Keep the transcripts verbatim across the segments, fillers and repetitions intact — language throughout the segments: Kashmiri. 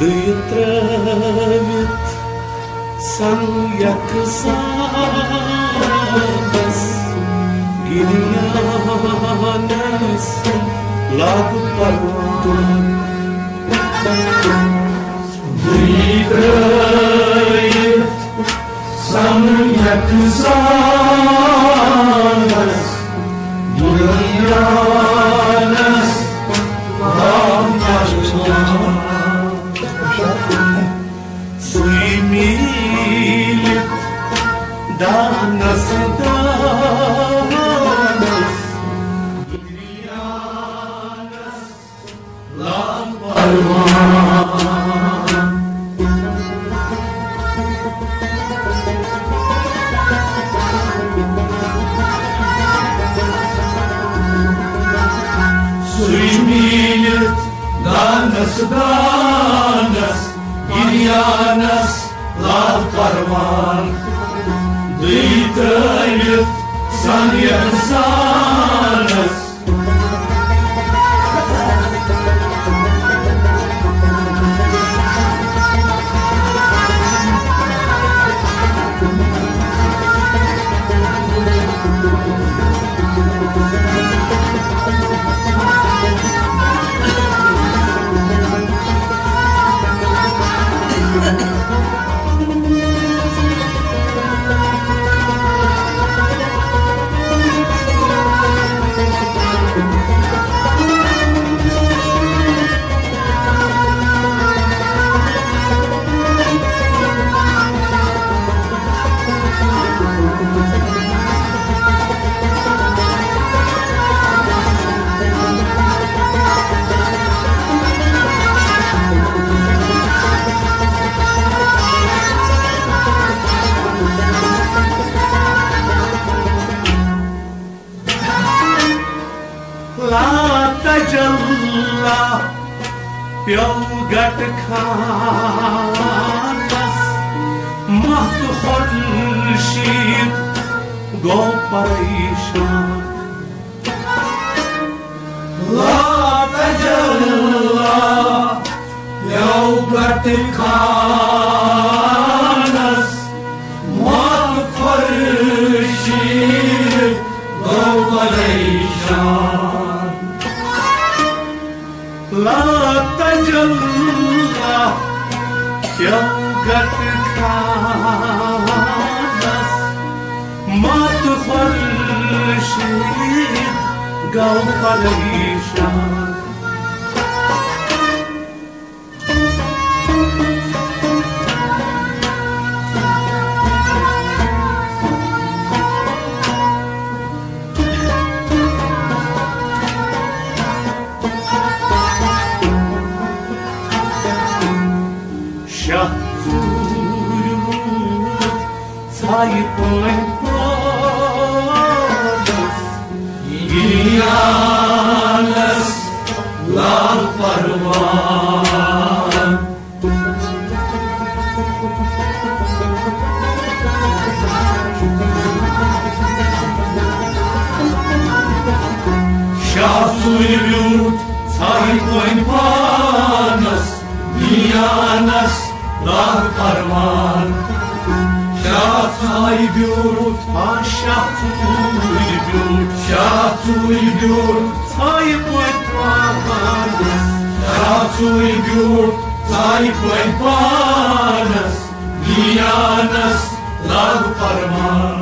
تہٕ یہِ ترٛٲوِتھ سن یکسانس گریانس لاگہٕ پروان۔ بیٚیہِ ترٛٲوِتھ سن یکسانس گریانس لاگہٕ پروان۔ سُے میٖلِتھ دانس دانس گریانس لاگہٕ پروان۔ سُے میٖلِتھ دانس دانس گریانس لاگہٕ پروان۔ دٕے ترٛٲوِتھ سن یکسانس۔ لا تجلا پیوٚو گٹہٕ خانس، ماتھ خورشید گوٚو پریشان۔ لا تجلا پیوٚو گٹہٕ خانس، ماتھ خورشید گوٚو پریشان۔ لا تجلا پیوٚو گٹہٕ خانس، ماتھ خورشید گوٚو پریشان۔ شاہ ژوٗرِ روٗد ژھایہِ پٲنۍ پانس، گریانس لاگہٕ پروان۔ شاہ ژوٗرِ بیوٗٹھ ژھایہِ پٲنۍ پانس، گریانس لاگہٕ پروان۔ شاہ ژوٗرِ بیوٗٹھ، آ شاہ ژوٗرِ بیوٗٹھ، شاہ ژوٗرِ بیوٗٹھ ژھایہِ پٲنۍ پانس۔ شاہ ژوٗرِ بیوٗٹھ ژھایہِ پٲنۍ پانس، گریانس لاگہٕ پروان۔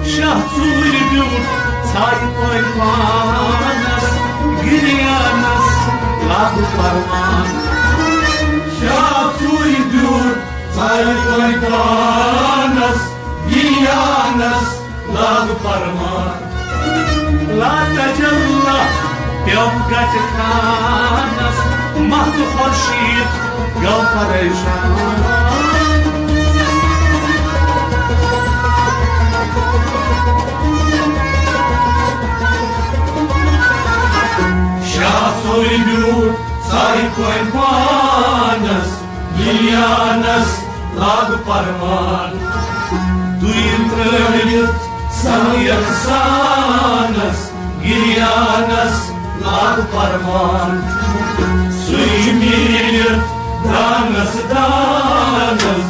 شاہ ژوٗرِ بیوٗٹھ ژھایہِ پٲنۍ پانس، گریانس لاگہٕ پروان۔ شاہ ژوٗرِ بیوٗٹھ ژھایہِ پٲنۍ پانس، گریانس لاگہٕ پروان۔ لا تجلا پیوٚو گٹہٕ خانس، ماتھ خورشید گوٚو پریشان۔ شاہ ژوٗرِ بیوٗٹھ ژھایہِ پٲنۍ پانس، گریانس لاگہٕ پروان۔ دٕے ترٛٲوِتھ سن یکسانس، گریانس لاگہٕ پروان۔ سُے میٖلِتھ دانس دانس۔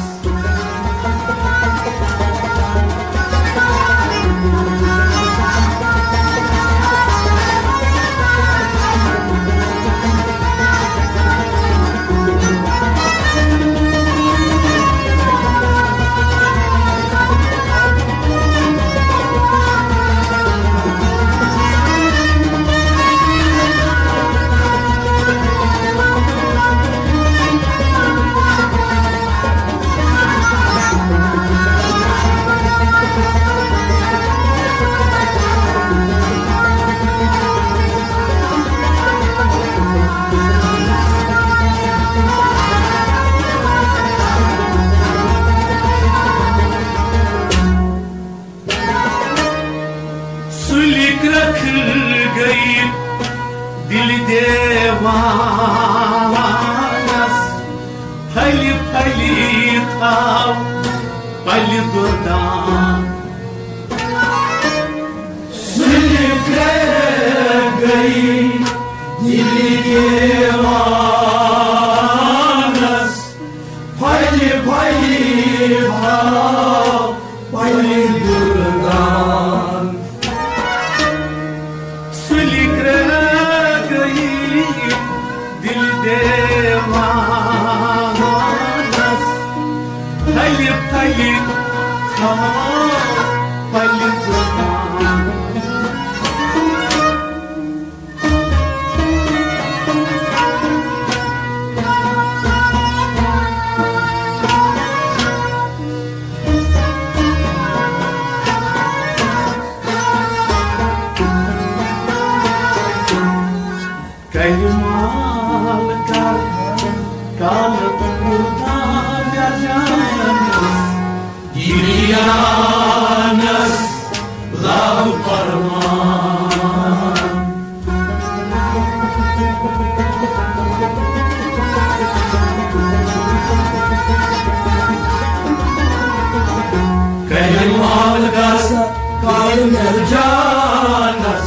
سُلہِ کرٛکھ گٔیہِ دِلہِ دیوانس، پھلہِ پھلہِ تھاو پلہِ دُردان۔ سُلہِ کرٛکھ گٔیہِ دِلہِ دیوانس، پھلہِ پھلہِ تھاو پلہِ دُردان۔ سُلہِ کرٛکھ گٔیہِ دِلہِ دیوانس، پھلہِ پھلہِ تھاو پلہِ دُردان۔ کلہِ مال کر کالہٕ مُردار جانس، گریانس لاگو فرمان۔ کلہِ مال کر کالہٕ مُردار جانس،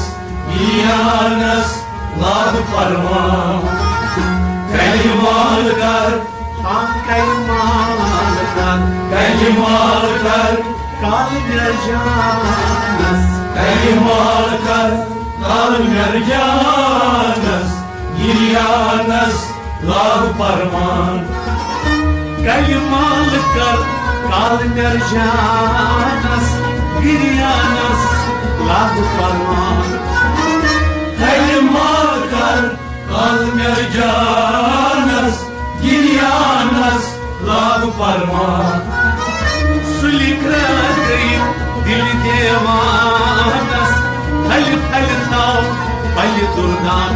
گریانس لاگو فرمان۔ کلہِ مال کر، ہاں، کلہِ مال کر، کلہِ مال کر کالہٕ مُردار جانس، کلہِ مال کر کالہٕ مُردار جانس، گریانس لاگو فرمان۔ کلہِ مال کر کالہٕ مُردار جانس، گریانس لاگو فرمان۔ کلہِ مال کر کالہٕ مُردار جانس، گریانس لاگو فرمان۔ سُلہِ کرٛکھ گٔیہِ دِلہِ دیوانس، پھلہِ پھلہِ تھاو پلہِ دُردان۔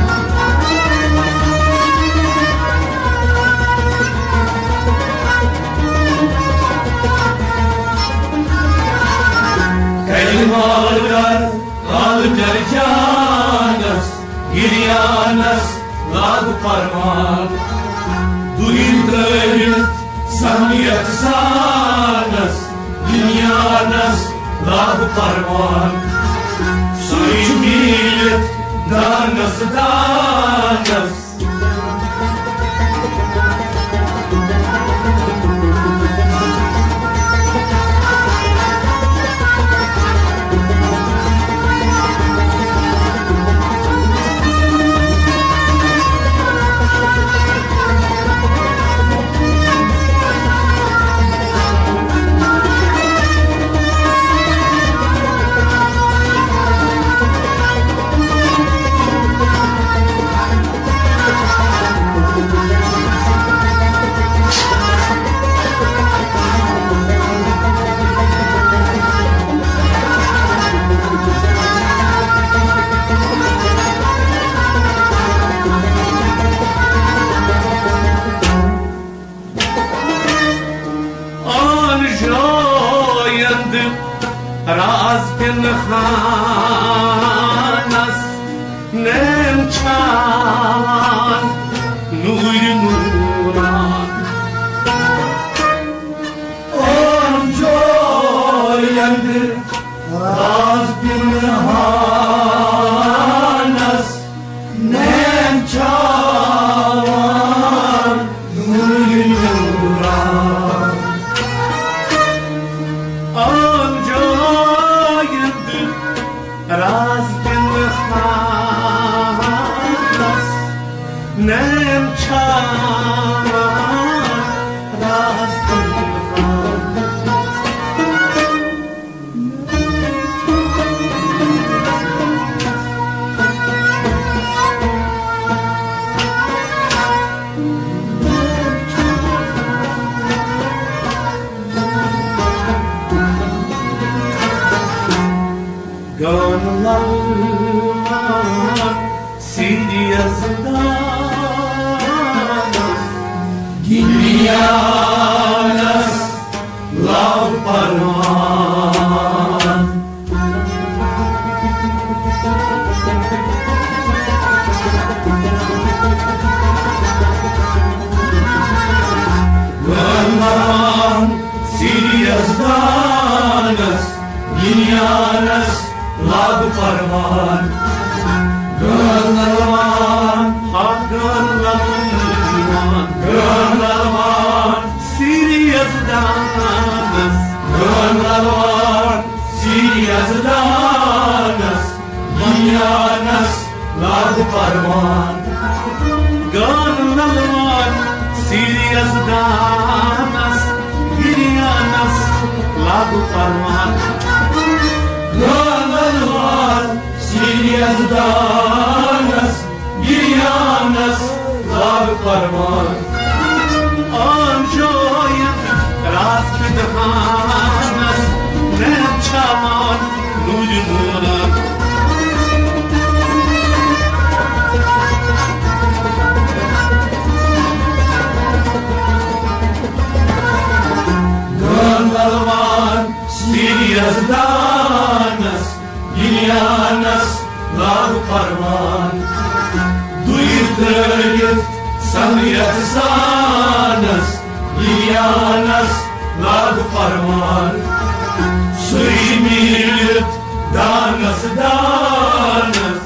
کلہِ مال کر کالہٕ مُردار جانس، گریانس لاگو فرمان۔ دوٗرِ ترٲوِتھ سہمیت سانس، دُنیانس لاگو فرمان۔ سُے چھُ میٖلِتھ دانس دانس۔ آن جایند راز پنہانس، نین چھاوان نوٗرِ نوٗران۔ آن جایند راز پنہانس، نین چھاوان نوٗرِ نین چھاوان راز تہٕ گان للمان سیریز دانس گریانس لو پروان۔ گان للمان سیریز دانس گریانس لاگو پروان۔ گان للمان، ہا گان للمان، گان للمان سیریز دانس، گان للمان سیریز دانس گریانس لاگو پروان۔ گان للمان سیریز دانس گریانس لاگو پروان۔ گان للمان سیریز دانس گریانس لاگو پروان۔ آن جوین راز کہِ دہانس نین چھاوان نوٗرِ نوران۔ گان للمان سیریز دانس گریانس لاگو پروان۔ دوٗرِ ترٲوِتھ سمرِتھ سانس گریانس لاگو پروان۔ سُے میٖٹھ دانس دانس۔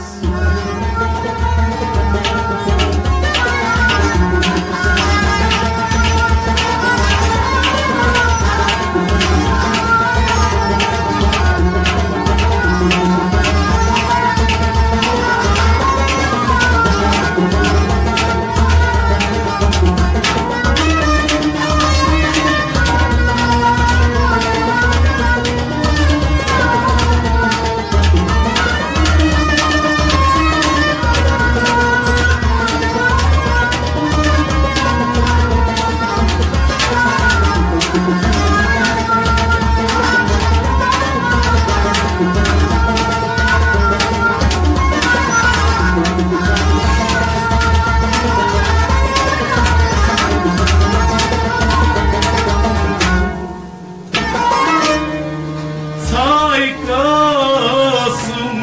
ژھاے قاسم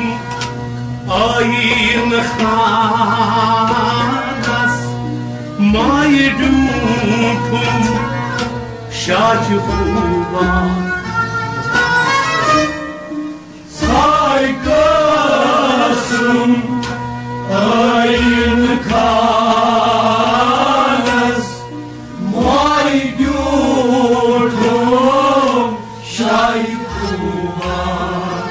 آیی نہٕ خانس، مایہِ ڈیوٗٹھُم شاہہِ خوبان۔ ژھاے قاسم آیی نہٕ خانس، مایہِ ڈیوٗٹھُم شاہہِ خوبان۔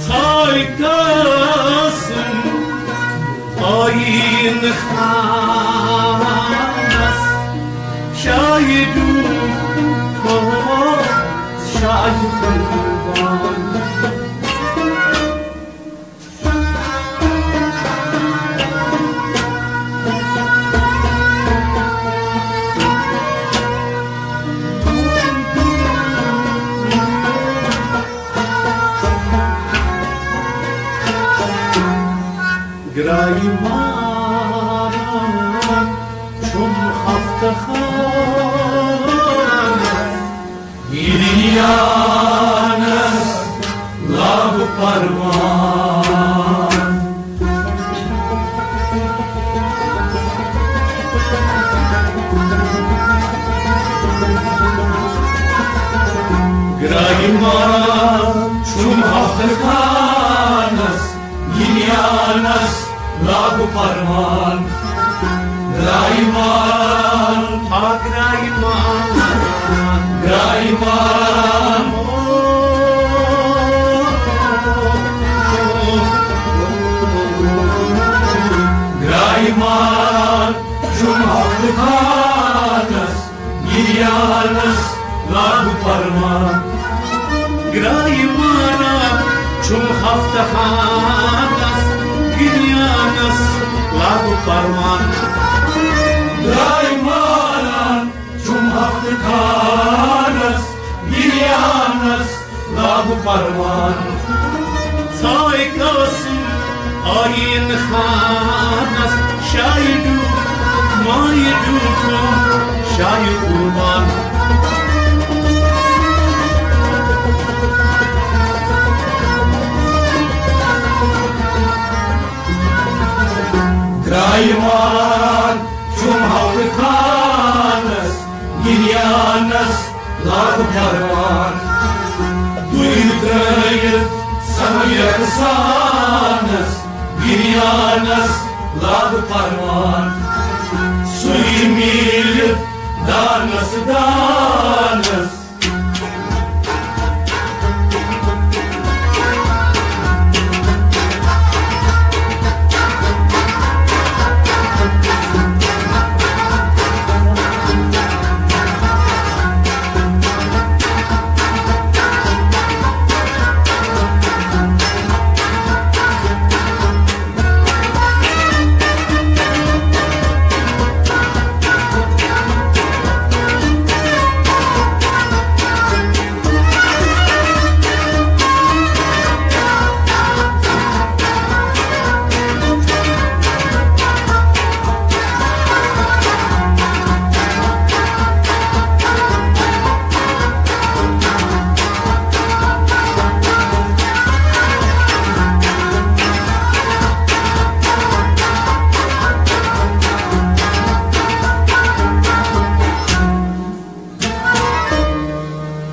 ژھاے قاسم آیی نہٕ خانس، شاہہِ ڈیوٗٹھُم شاہہِ خوبان۔ گرٛایہِ ماران چھُم ہفتہٕ خانس، گریانس لاگو پروان۔ گرٛایہِ ماران چھُم ہفتہٕ خانس، گریانس لاگو پروان۔ گرٛایہِ ماران، آ گرٛایہِ ماران، گرٛایہِ ماران۔ ایمان چھُم ہفتہٕ خانس، گریانس لاگہٕ پروان۔ گرایمانہ چھُم ہفتہٕ خانس، گریانس لاگہٕ پروان۔ گرایمانہ چھُم ہفتہٕ خانس، گریانس لاگہٕ پروان۔ ژاے قاسم آیین خانس، شاہہِ ڈیوٗٹھ، مایہِ ڈیوٗٹھ، شاہہِ قربان۔ گرایمانہ چھُم ہفتہٕ خانس، گریانس لاگہٕ پروان۔ دوٗرِ ترٲوِتھ سمیر سانس، گریانس لاگہٕ پروان۔ سُے میٖلِتھ دانس دانس۔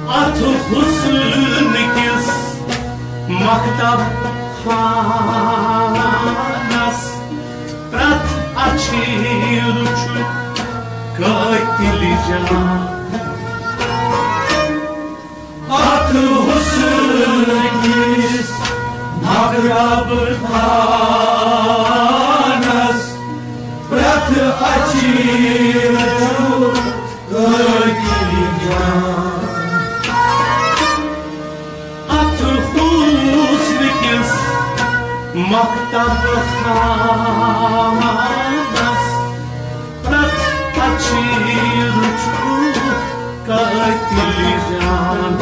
اتھ حسن کِس مکتب خانس، پرٛٮ۪تھ اچھیر چھُ قٲتِل جان۔ اتھ حسن کِس مکتب خانس، پرٛٮ۪تھ اچھیر چھُ قٲتِل جان۔ اتھ حسن کِس مکتب خانس، پرٛٮ۪تھ اچھیر چھُ قٲتِل جان۔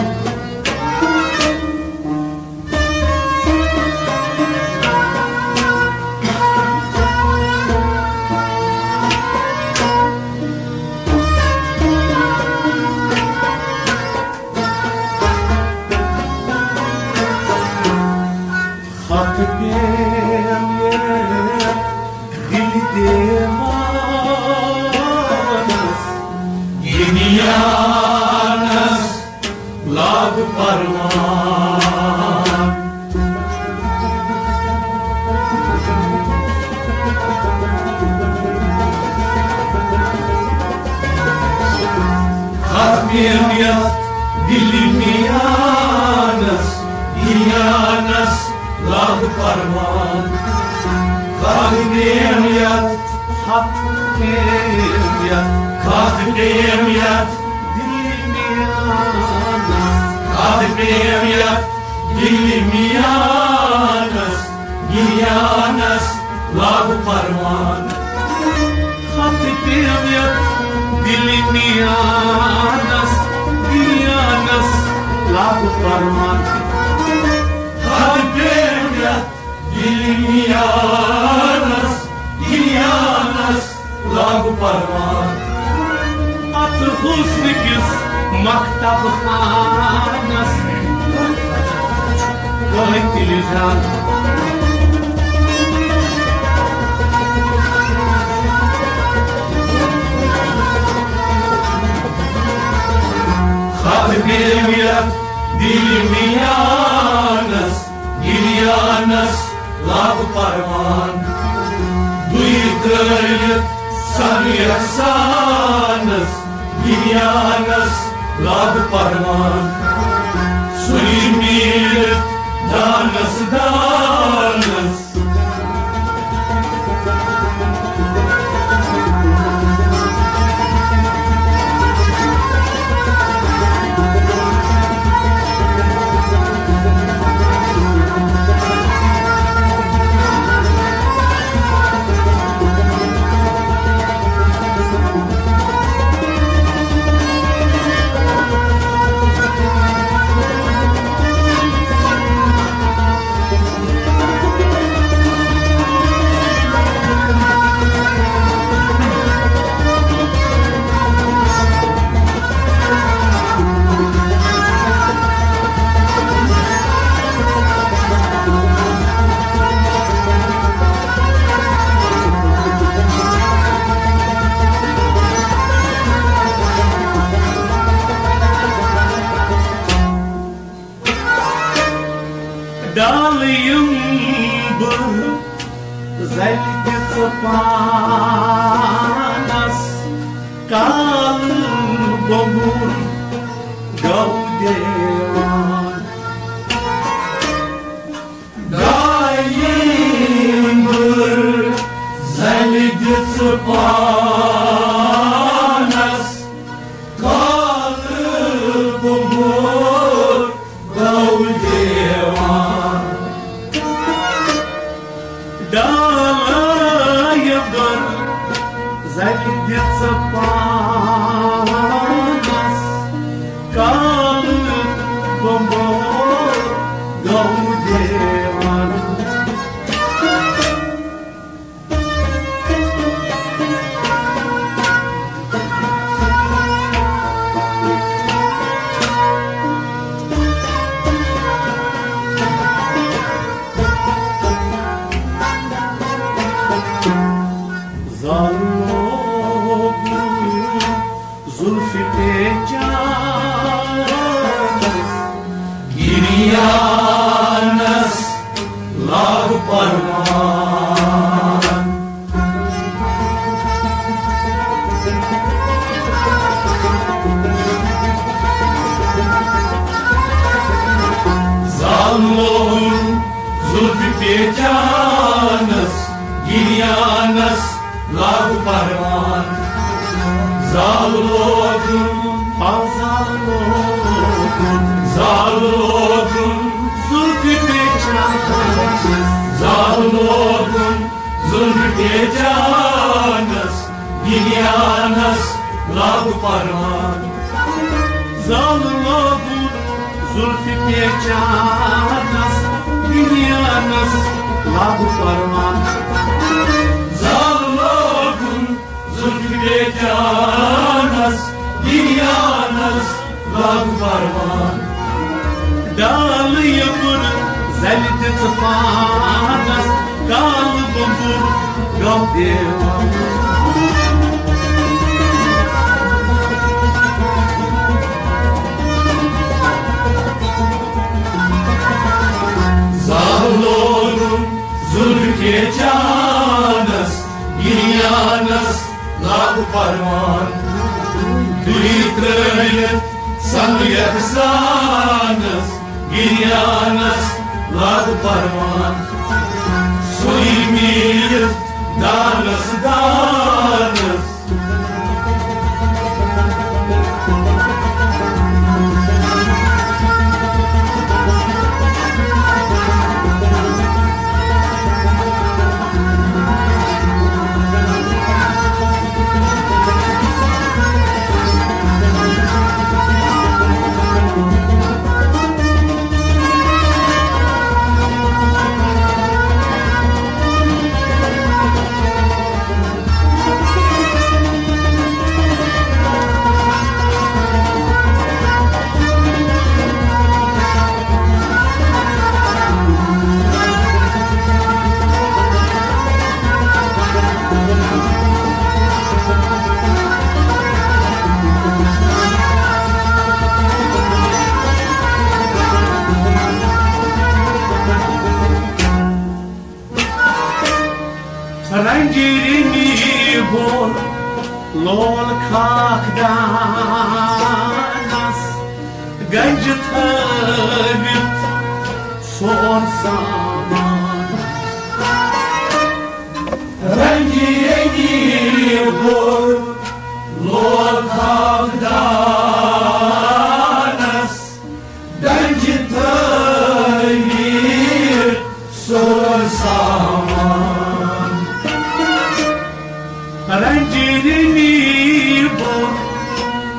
خط پیٚیَم یَتھ دِلہِ دیوانَس، گریانَس لاگہٕ پروان۔ خط پیٚیَم یَتھ دِلہِ میانَس، گریانَس لاگہٕ پروان۔ خط پیٚیَم یَتھ، خط پیٚیَم یَتھ، خط پیٚیَم یَتھ دِلہِ میانَس، خط پیٚیَم یَتھ دِلہِ میانَس، گریانَس لاگہٕ پروان۔ خط پیٚیَم یَتھ دِلہِ میانَس، گریانَس لاگہٕ پروان۔ خط پیٚیَم یَتھ دِلہِ میانَس، گریانَس لاگہٕ پروان۔ اتھ حسن کِس مکتب خانَس، قٲتِل جان۔ خط پیٚیَم یَتھ دِلہِ میانَس، گریانَس لاگہٕ پروان۔ دوٗرِ ترٲوِتھ سمیر سانَس، گریانَس لاگہٕ پروان۔ سُے میٖلِتھ دانَس دانَس۔ زَلہِ دِژٕ پانَس کالہٕ بۄمبُر گوٚو دیوان۔ دایِم بٔر زَلہِ دِژٕ پانَس کالہٕ بۄمبُر گوٚو دیوان۔ ڈالایہِ بٔر زَلہِ دِژٕ پانَس کالہٕ بۄمبُر گوٚو دیوان۔ زالُن لوگُن زُلفہِ پیچانَس گِریانَس لاگہٕ پروان۔ زالُن لوگُن زُلفہِ پیچانَس گِریانَس لاگہٕ پروان۔ زالُن لوگُن، آ زالُن لوگُن، زالُن لوگُن زُلفہِ پیچانَس، زالُن لوگُن زُلفہِ پیچانَس گِریانَس لاگہٕ پروان۔ زالُن لوگُن زُلفہِ پیچانَس گِریانَس لاگہٕ پروان۔ زالُن لوگُن زُلفہِ پیچانَس گِریانَس لاگہٕ پروان۔ ڈالہٕ یہِ بٔر زَلہِ دِژٕ پانَس کالہٕ بۄمبُر گوٚو دیوان۔ زالُن لوگُن زُلفہِ پیچانَس گِریانَس لاگہٕ پروان۔ دُری ترٲوِتھ سنگ یَکسانَس گِریانَس لاگہٕ پروان۔ سُے میٖرِتھ دانَس دانَس۔ رنجیرنی بون لول خاک دانس گنج تھٲوِتھ سون سامان۔ رنجیرنی بون لول خاک دانس گنج تھٲوِتھ سون سامان۔ رنجیرنی بون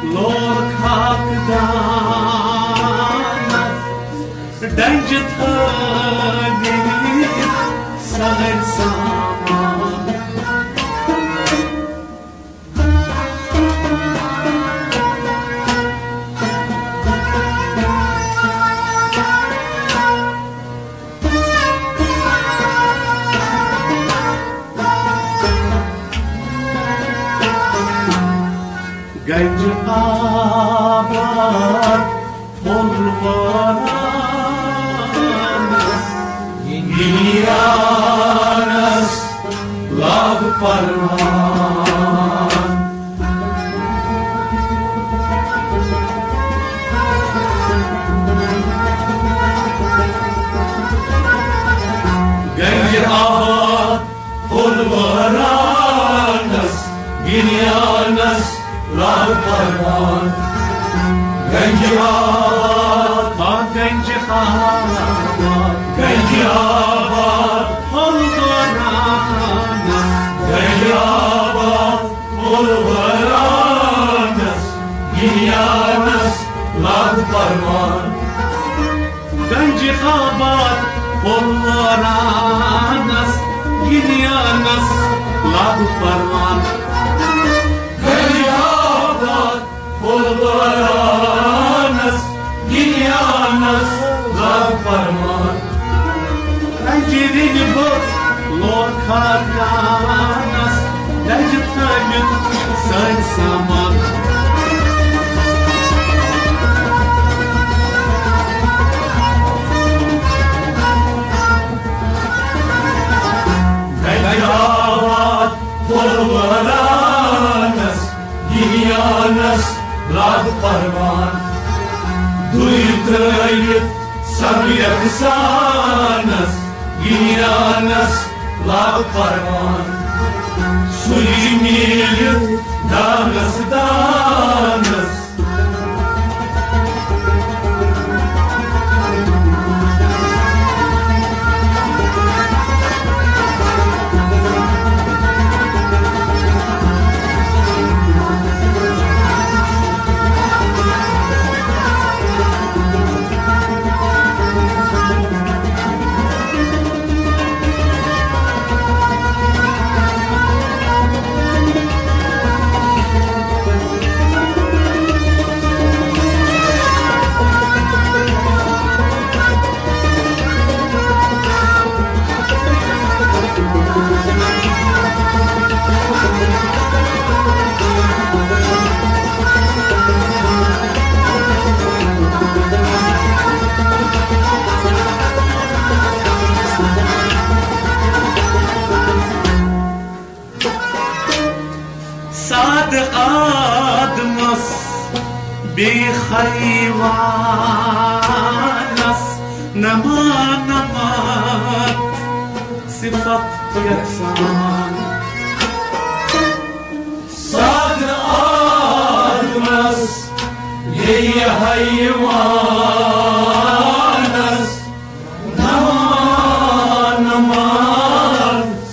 لول خاک دانس ڈنج تھٲوِتھ سٲرۍ سامان۔ گنج آباد پُلوامہ گِریانَس پروان۔ گنج آباد پھول ورانس، گریانس لال پروان۔ گنج آباد، آ گنج آباد، گنج آباد پھول ورانس۔ گنج آباد پھول ورانس، گریانس لال پروان۔ گنج آباد پھول ورانس، گریانس لال پروان۔ گنج آباد پھول ورانس، گریانس لال پروان۔ رنجہِ رِنۍ بٔژھ لوکھا کانس، لجہِ تھٲوِتھ سٲرۍ سامان۔ گنج آباد پھول ورانس، گریانس لال پروان۔ دوٗرِ ترٲوِتھ سب یکسانس، گریانس لال پروان۔ سُے میٖلِتھ دانس دانس۔ سادٕ آدمس بیٚیہِ حیوانس نما نما صفت یکسان۔ سادٕ آدمس بیٚیہِ حیوانس نما نما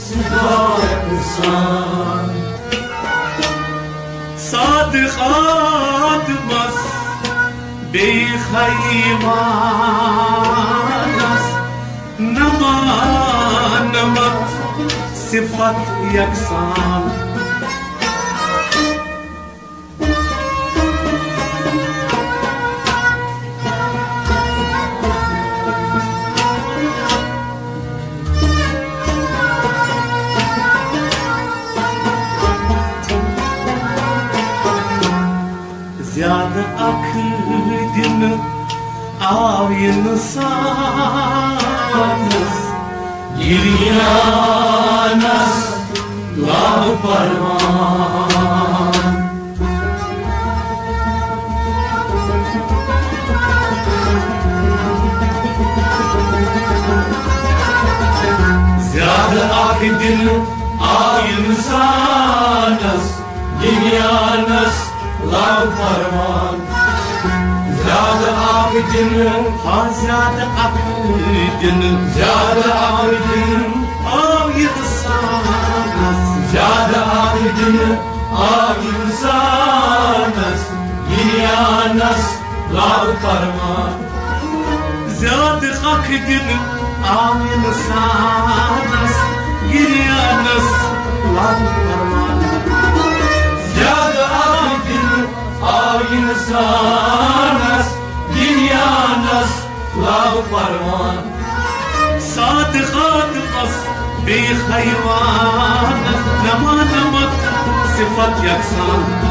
صفت یکسان۔ سادٕ آدمس بیٚیہِ حیوانس نما نما صفت یکسان۔ زیادٕ اکھ دِنہٕ آو اِنسانس گریانس لال پروان۔ زیادٕ اکھ دِنہٕ آو اِنسانس گریانس لال پروان۔ زیادٕ اکھ دِنہٕ، ہا زیادٕ اکھ دِنہٕ، زیادٕ اکھ دِنہٕ آو اِنسانس۔ زیادٕ اکھ دِنہٕ آو اِنسانس گریانس لال پروان۔ زیادٕ اکھ دِنہٕ آو اِنسانس گریانس لال پروان۔ زیادٕ اکھ دِنہٕ آو اِنسانس گریانس لال پروان۔ سادٕ آدمس بیٚیہِ حیوانس نما نما صفت یکسان۔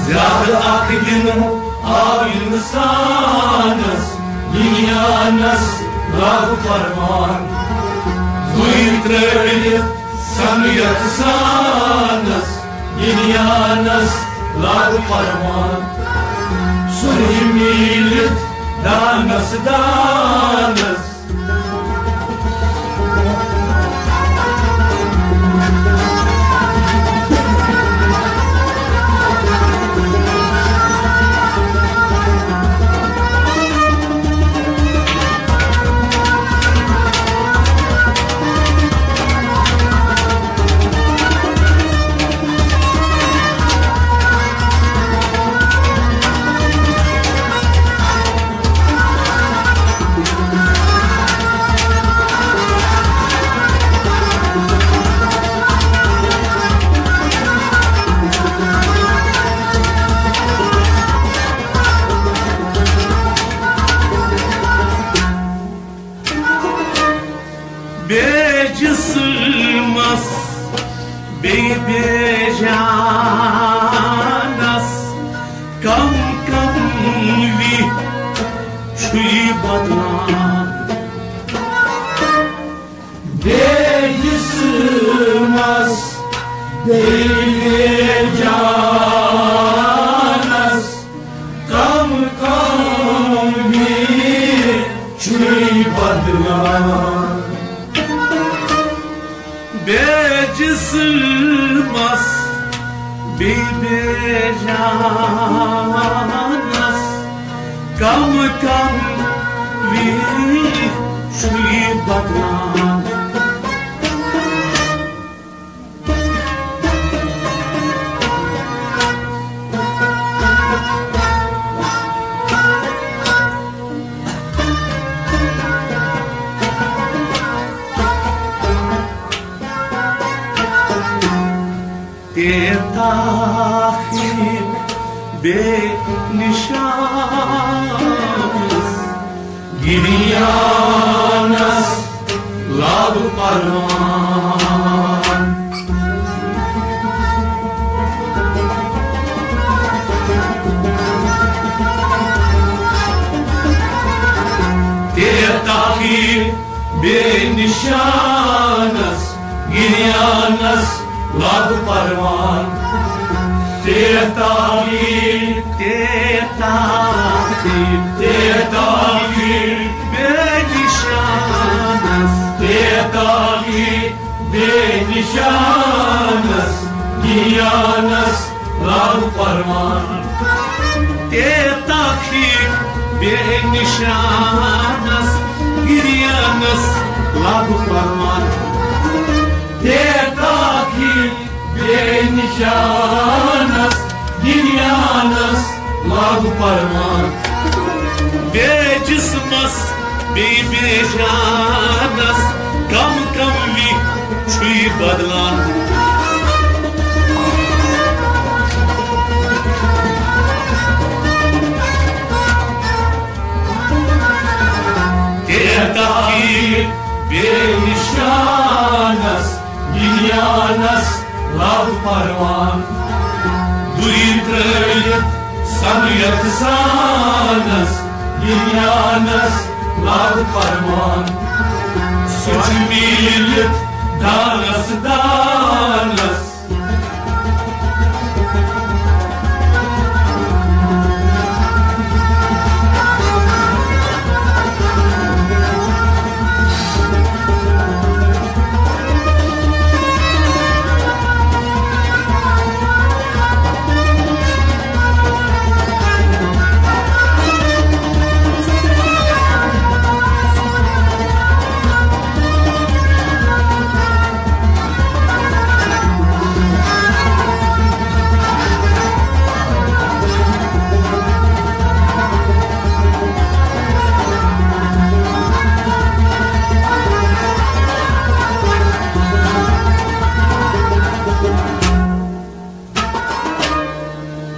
زیادٕ اکھ دِنہٕ آو اِنسانس دُنیانس لاگو پروان۔ دوٗرِ ترٛٲوِتھ سمرِتھ سانس دُنیانس لاگو پروان۔ سُہ میٖلِتھ دانس دانس۔ بے جسمس، بے بے جانس، کم کم وی چھُے بدلان۔ بے جسمس، بے بے جانس، کم کم وی چھُے بدلان۔ بے جسمس، بے بے جانس، کم کم وی چھُے بدلان۔ تیتاخی بے نشانس، گریانس لاگو پروان۔ تیتاخی بے نشانس، گریانس لاگو پروان۔ تیتاخی، تیتاخی، تیتاخی بے نشانس، تیتاخی بے نشانس، گریانس لاگو پروان۔ تیتاخی بے نشانس، گریانس لاگو پروان۔ تیتاخی بے نشانس، گریانس لاگو پروان۔ بے جسمس، بے بے جانس، کم کم وی چھُے بدلان۔ تیتاخی بے نشانس، گریانس لاگو پروان۔ دوٗرِ ترٛٲوِتھ سمرِتھ سانس، گریانس لاگو پروان۔ سُہ چھُ میٖلِتھ دانس دانس۔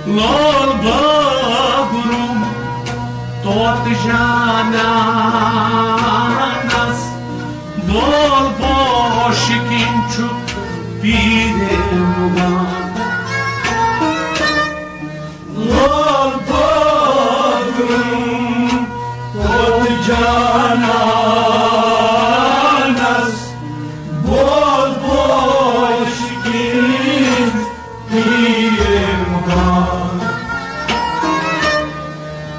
لول بابرم توت جانانس، بول بوشکین چھ پیرے مغان۔ لول بابرم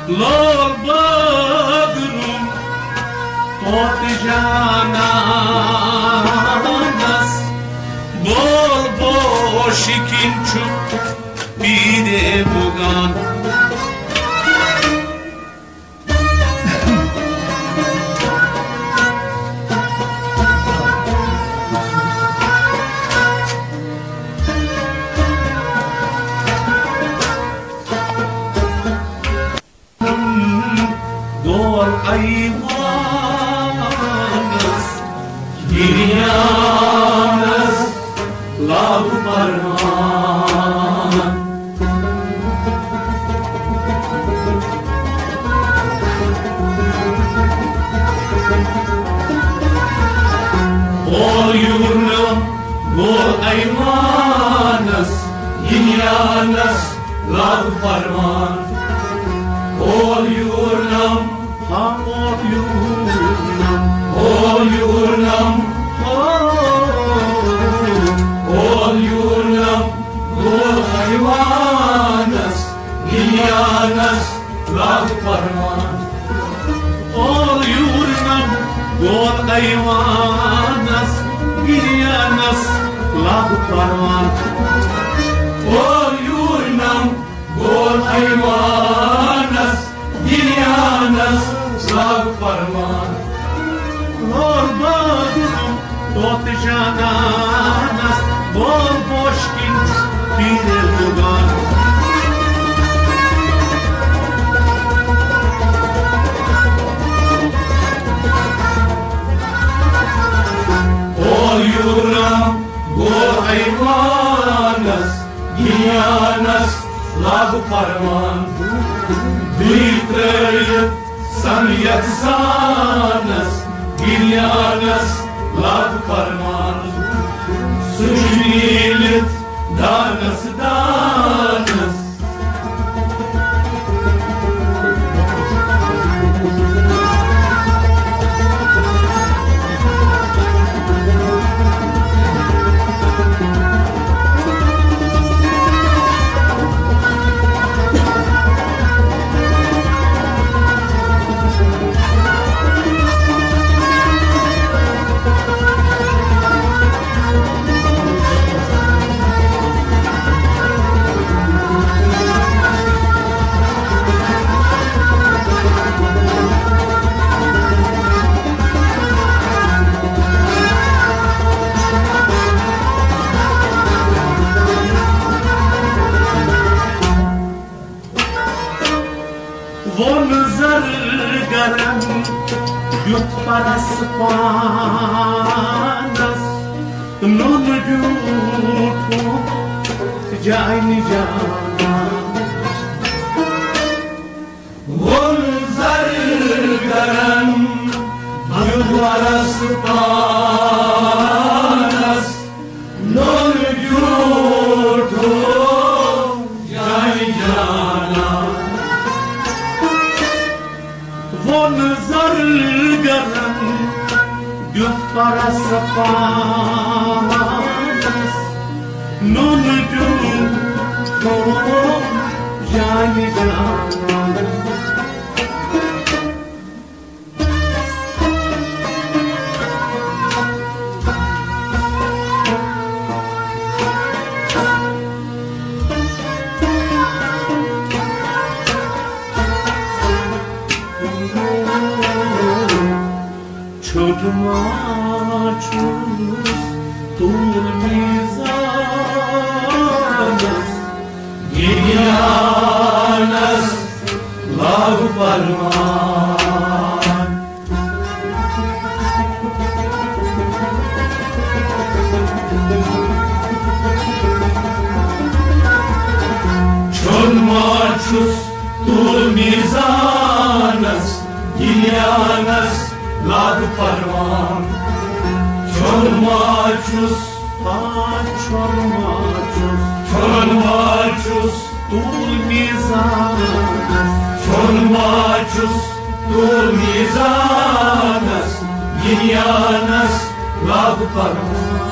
لول بادرُن طوطہٕ جانانس، بول بوشہِ کِنۍ چھُ پیٖرے بُگان۔ گول ایوانس، گریانس لاگو پروان۔ اول یورنم گول ایوانس، گریانس لاگو پروان۔ اول یورنم، ہا، اول یورنم، اول یورنم، ہا، اول یورنم، گول ایوانس، گریانس لاگو پروان۔ اول یورنم، گول ایوانس، گریانس لاگو پروان۔ اول یورنم، گول ایوانس، گریانس لاگو پروان۔ لول بادرُن طوطہٕ جانانس، بول بوشہِ کِنۍ پیٖرے بُگان۔ اول یورنم، گول ایوانس، گریانس لاگو پروان۔ دوٗرِ ترٲوِتھ سَن یَتھ زانس، گریانس لاگو پروان۔ سُہ چھُ میٖلِتھ دانس دانس۔ ووٚن زرگرن دیُت پرس پانس، نوٚن دیوٗٹھُن جانہِ جانان۔ ووٚن زرگرن دیُت پرس پانس، نوٚن دیوٗٹھُن جانہِ جانان۔ ووٚن زرگرن دیُت پرس پانس، نوٚن دیوٗٹھُن جانہِ جانان۔ چھوٚٹ ما چھُس طول میزانس، گریانس لاگو پروان۔ چھوٚن ما چھُس طول میزانس، گریانس لاگو پروان۔ چھوٚن ما چھُس، آ، چھوٚن ما چھُس، چھوٚن ما چھُس طول میزانس، چھوٚن ما چھُس طول میزانس، گریانس لاگو پروان۔